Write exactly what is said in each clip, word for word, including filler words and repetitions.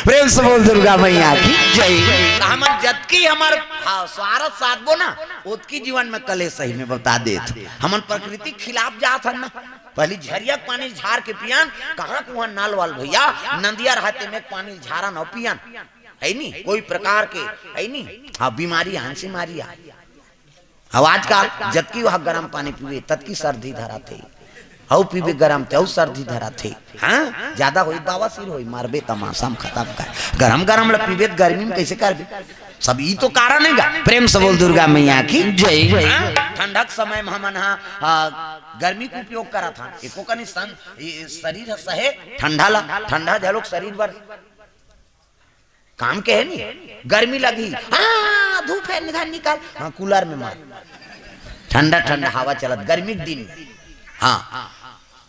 प्रेम से बोल दुर्गा मैया की जय। हमन जतकी हमर, हाँ, स्वार्थ साधबो ना, ओतकी जीवन में कलेश सही में बता देत। हमन प्रकृति के खिलाफ जात हन ना। पहली झरिया के पानी झार के पियन, कहाँ कुआं नल वाल भैया, नदिया रहते में पानी झारन अउ पियन, है नी? कोई प्रकार के, है नी? हाँ, बीमारी आन से मारी आ। अब आजकल जतकी वह गरम पानी पीबे, ततकी सर्दी धरत हे। हऊ पीबे गरम, ते हऊ सर्दी धरत हे। हाँ, ज्यादा होई, बवासीर होई, मारबे तमाशा में खत्म कर। गरम गरम ल पीबे त गर्मी में कैसे करबे? सब ई तो कारण हे गा। प्रेम से बोल दुर्गा मैया की जय। हाँ, ठंडा के समय में हमन हा, आ, गर्मी के उपयोग करत हन। एको कनी संग, ये शरीर ह सहे ठंडा ला, ठंडा झलोक शरीर बर काम के हे नी, गर्मी लगही, हाँ, धूप हे, निधन निकाल, हाँ, कूलर में मार, ठंडा ठंडा हवा चलत, गर्मी के दिन में, हाँ,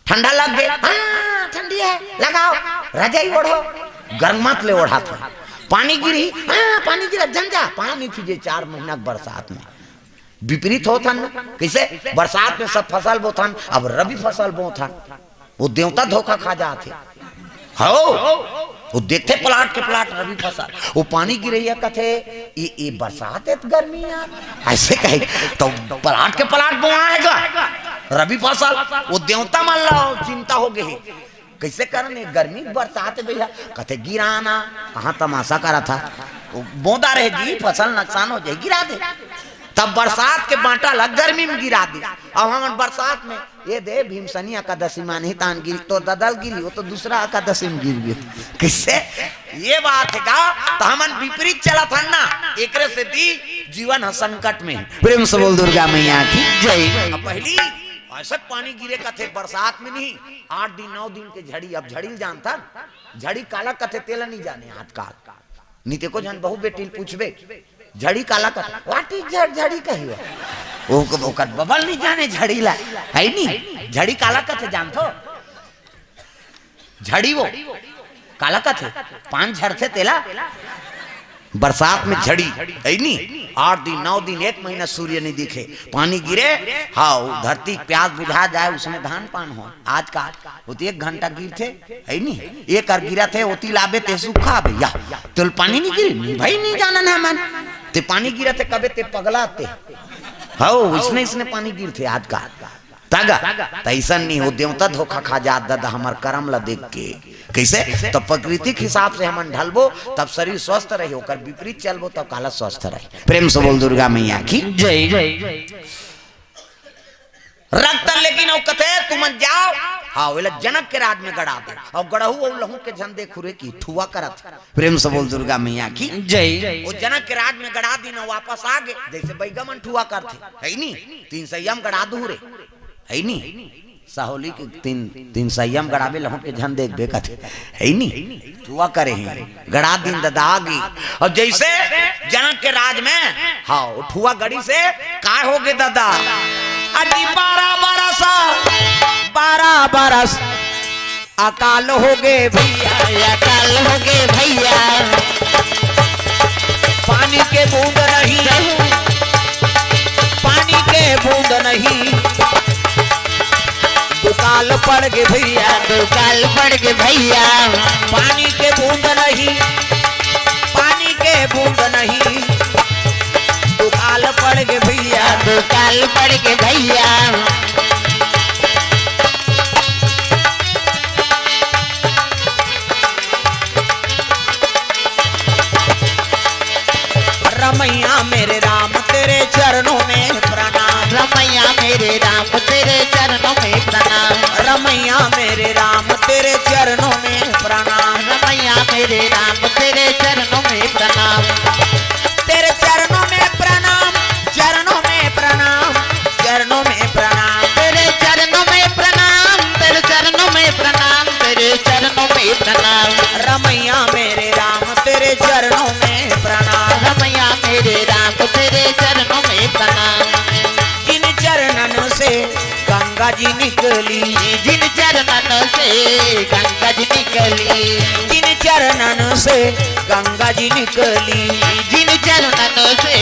ठंडा लग गे, हाँ, ठंडी हे, लगाओ, रजाई ओढ़ो, गरमात ले ओढ़ात हन। पानी गिरही, हाँ, पानी गिरत, झन जा, पानी फिजे चार महीना के बरसात में। विपरीत होत हन ना, कैसे? बरसात में सब फसल बोथन, अब रबी फसल बोथन, वो देवता धोखा खा जात हे। हो, वो देखथे प्लाट के प्लाट रबी फसल, वो पानी गिरैया कथे, "ये, ये बरसात हे त गर्मी यार," ऐसे कहे। तो प्लाट के प्लाट बोआ हे गा रबी फसल, वो देवता मन ला चिंता हो गे हे। कैसे करन, ये गर्मी के बरसात हे भैया, कथे गिराना, कहाँ तमाशा करत हा, वो बोदा रहे जी, फसल नुकसान हो जाए, गिरा दे। तब बरसात के बांटा ला गर्मी में गिरा दे। अब हमन बरसात में ये दे भीमसनी एकादशी मानही तान गिरी, तो ददल गिरी, वो तो दूसरा एकादशी में गिर गे। किससे? ये बात हे का? तो हमन विपरीत चलत हन ना, एकरे सेती जीवन ह संकट में हे। प्रेम से बोल दुर्गा मैया की जय। अब पहली ऐसे पानी गिरे कथे बरसात में नहीं, आठ दिन नौ दिन के झड़ी। अब झड़ी ल जानथन, झड़ी काला कथे तेला नहीं जाने आजकल। नहीं ते को झन बहू बेटी ल पूछबे, झड़ी काला कथे, "What is झड़-, झड़ी कही हो?" वो, ओकर बबल नहीं जाने झड़ी ला, है नी? झड़ी काला कथे जानथो? झड़ी वो काला कथे, पान झरथे तेला। बरसात में झड़ी, है नी? आठ दिन, नौ दिन, एक महीना सूर्य नहीं दिखे, पानी गिरे, हाँ, वो धरती के प्यास बुझा जाए, उसमें धान पान हो। आज का होती एक घंटा गिरथे, है नी? एक अर गिरत हे, ओती लाबे ते सूखा बे, या, तोल पानी नहीं गिरी? नहीं भाई, नहीं जानन हमन। ते पानी गिरत हे, कबे ते पगला ते। हौ, इसने, इसने पानी गिरथे आज का। तगा, तैसन नहीं हो, देवता धोखा खा जात ददा हमर करम ला देख के। कैसे? तो प्रकृति के हिसाब से हमन ढलबो, तब शरीर स्वस्थ रही, ओकर विपरीत चलबो, तब काला स्वस्थ रही। प्रेम से बोल दुर्गा मैया की जय। रक्त लेकिन अउ कथे, "तुमन जाओ, हाँ, ओला जनक के राज में गड़ा दे, अउ गड़हू अउ लहू के झन दे खुरे की ठुआ करत।" प्रेम से बोल दुर्गा मैया की जय। वो जनक के राज में गड़ा दिन, वापस आ गे, जैसे बैगा मन ठुआ करथे, है नी? तीन सैया में गड़ा दू रे, है नी? सहोली के तीन, तीन सैया में गड़ाबे, लहू के झन देखबे कथे, है नी? ठुआ करे हे, गड़ा दिन ददा आ गे। अउ जैसे जनक के राज में, हाँ, वो ठुआ गड़ी से का हो गे ददा? अजी बारह बरस, बारह बरस अकाल हो गे भैया, अकाल हो गे भैया। पानी के बूंद नहीं, पानी के बूंद नहीं, दुकाल पड़ गे भैया, दुकाल पड़ गे भैया। पानी के बूंद नहीं, पानी के बूंद नहीं, दुकाल पड़ गे भैया, दुकाल पड़ गे भैया। रमैया मेरे राम तेरे चरणों में प्रणाम। रमैया मेरे राम तेरे चरणों में प्रणाम। रमैया मेरे राम तेरे चरणों में प्रणाम। रमैया मेरे राम तेरे चरणों में प्रणाम। तेरे चरणों में प्रणाम, चरणों में प्रणाम, चरणों में प्रणाम। तेरे चरणों में प्रणाम, तेरे चरणों में प्रणाम, तेरे चरणों में प्रणाम। रमैया मेरे राम तेरे चरणों में प्रणाम। रमैया मेरे राम तेरे चरणों में प्रणाम। जिन चरणन से गंगा जी निकली, जिन चरणन से गंगा जी निकली, जिन चरणन से गंगा जी निकली, जिन चरणन से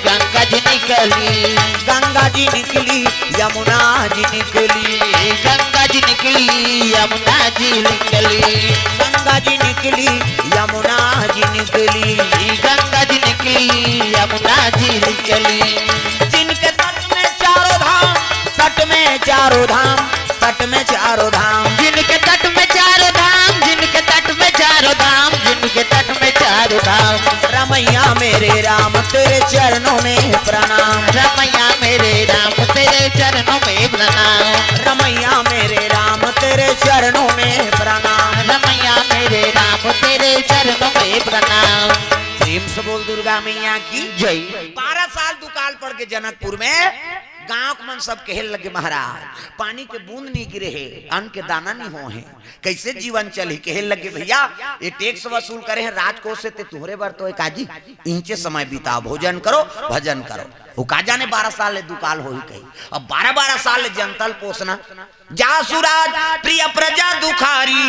गंगा जी निकली। गंगा जी निकली, यमुना जी निकली। गंगा जी निकली, यमुना जी निकली। गंगा जी निकली, यमुना जी निकली। गंगा जी निकली, यमुना जी निकली। जिनके तट में चारों धाम, तट में चारों धाम, तट में चारों धाम। जिनके तट में चारों धाम, जिनके तट में चारों धाम, जिनके तट में चारों धाम। रमैया मेरे राम, तेरे चरणों में प्रणाम। रमैया मेरे राम, तेरे चरणों में प्रणाम। रमैया मेरे राम, तेरे चरणों में प्रणाम। रमैया मेरे राम, तेरे चरणों में प्रणाम। प्रेम से बोल दुर्गा मैया की जय। बारह साल दुकाल पड़ के जनकपुर में गांव के मन सब कहे लगे, महाराज, पानी के बूंद नहीं गिरे हे, अन्न के दाना नहीं हो हे, कैसे जीवन चलही? कहे लगे, भैया, ये टैक्स वसूल करे हैं राजकोष से, ते तुहरे बर तो एक आजी इहिंचे समय बिताओ, भोजन करो, भजन करो। वो का जाने बारह साल ले दुकाल होही कही। अब बारह बारह साल ले जनता ल पोसना, जासु राज प्रिय प्रजा दुखारी,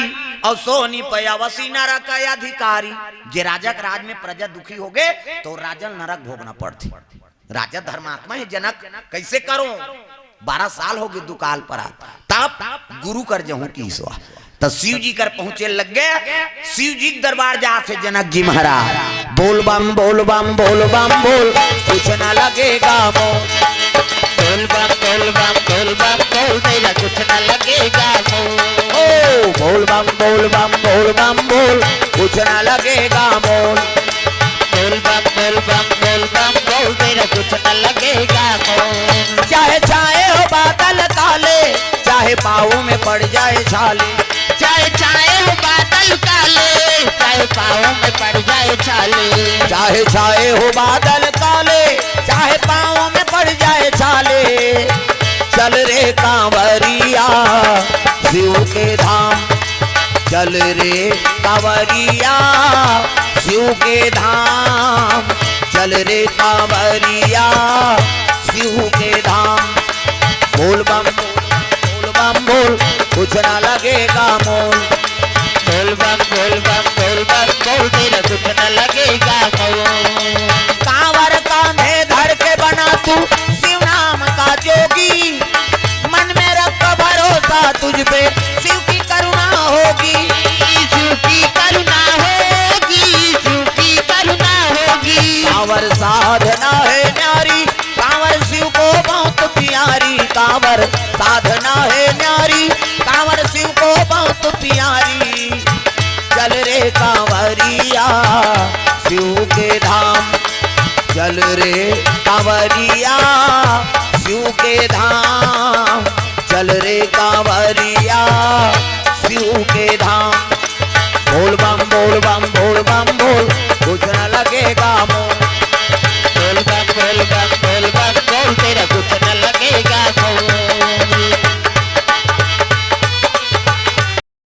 अउ सोनी पयावसी नरक अधिकारी। जे राजा के राज में प्रजा दुखी होगे, तो राजा ल नरक भोगना पड़थे। राजा धर्मात्मा हे जनक, कैसे करो? बारह साल होगे दुकाल परात, तब गुरु कर जहूं कीस वा। त शिव जी कर पहुंचे लग गे, शिव जी के दरबार जात हे जनक जी महाराज। बोल बम, बोल बम, बोल बम, बोल, कुछ न लगेगा मोल। बोल बम, बोल बम, बोल बम, बोल, तेरा कुछ न लगेगा मोल। ओ, बोल बम, बोल बम, बोल बम, बोल, कुछ न लगेगा मोल। बोल बम, बोल बम, बोल बम, बोल, तेरा कुछ न लगेगा मोल। चाहे छाए हो बादल काले, चाहे पाँव में पड़ जाए छाले। चाहे छाए हो बादल काले, चाहे पाँव में पड़ जाए छाले। चाहे छाए हो बादल काले, चाहे पाँव में पड़ जाए छाले। चल रे कांवरिया शिव के धाम, चल रे कांवरिया शिव के धाम, चल रे कांवरिया शिव के धाम। बोल बम, बोल बम, बोल, कुछ ना लगेगा मोल। बोल बम, बोल बम, बोल बम, बोल, तेरा कुछ ना लगेगा मोल। कांवर कांधे धर के बना तू शिव नाम का जोगी, मन में रख भरोसा तुझ पे, शिव की करुणा होगी। शिव की करुणा होगी, शिव की करुणा होगी। कांवर साधना है न्यारी, कांवर शिव को बहुत प्यारी। कांवर साधना है न्यारी, कांवर शिव को बहुत प्यारी। चल रे कांवरिया शिव के धाम, चल रे कांवरिया शिव के धाम, चल रे कांवरिया शिव के धाम। बोल बम, बोल बम,